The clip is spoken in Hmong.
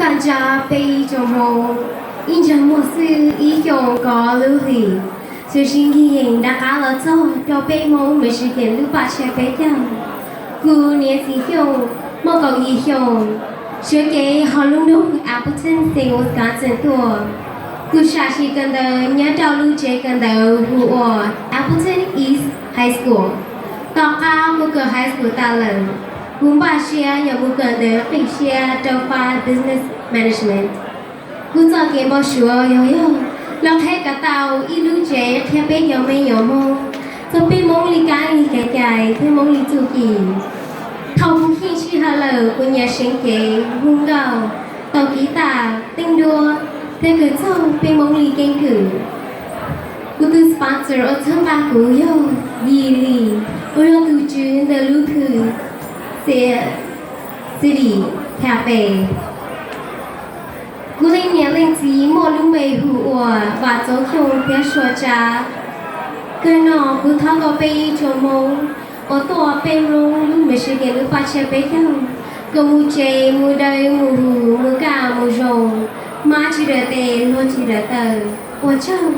Ntsa peb ib tsoom Hmoob, ib ntsag muag xwb ib xyoos kaum lub hlis, txawm sib nkig yees nram qab los txog rau peb Hmoob Michigan lub paj tsheb peb caug. Kuv niam Txiv Xyooj muaj kaum yim xyoos, sawv kev hauv lub nroog Appleton, xeev Wisconsin tuaj. Kuv sam sim kawm ntawv nyob rau lub tsev kawm ntawv hu ua Appleton East High School. Tom qab kuv kawm high school tas lawm, kuv npaj siab yuav mus kawm ntawv qib siab rau fab Business Management. Kuv txoj kev npau suav yog yog los qheb kom tau ib lub tsev qhia peb cov me nyuam Hmoob txog peb Hmoob li kab li kev cai, peb Hmoob li txuj ci. Thaum kuv kheej sij hawm lawm, kuv nyiam seev cev, hu nkauj, tau kiv tas, teeb duab, thiab kawm txog peb Hmoob li keeb kwm. Kuv tus sponsor uas txhawb nqa kuv yog Yim Lis, uas yog tus tswv ntawm lub hwj City Cafe. Kuv leej niam leej txiv muaj lub npe hu ua Vam Txoov Xyooj thiab Sua Tsab. Kawg no kuv thov kom peb ib tsoom Hmoob uas tuaj peb Hmoob lub Michigan lub paj tsheb peb caug, kom mus tsev mus dawb mus huv, mus kaj mus zoo, hmab tsis dawm tes, hluas tsis dawm taw. Ua tsaug.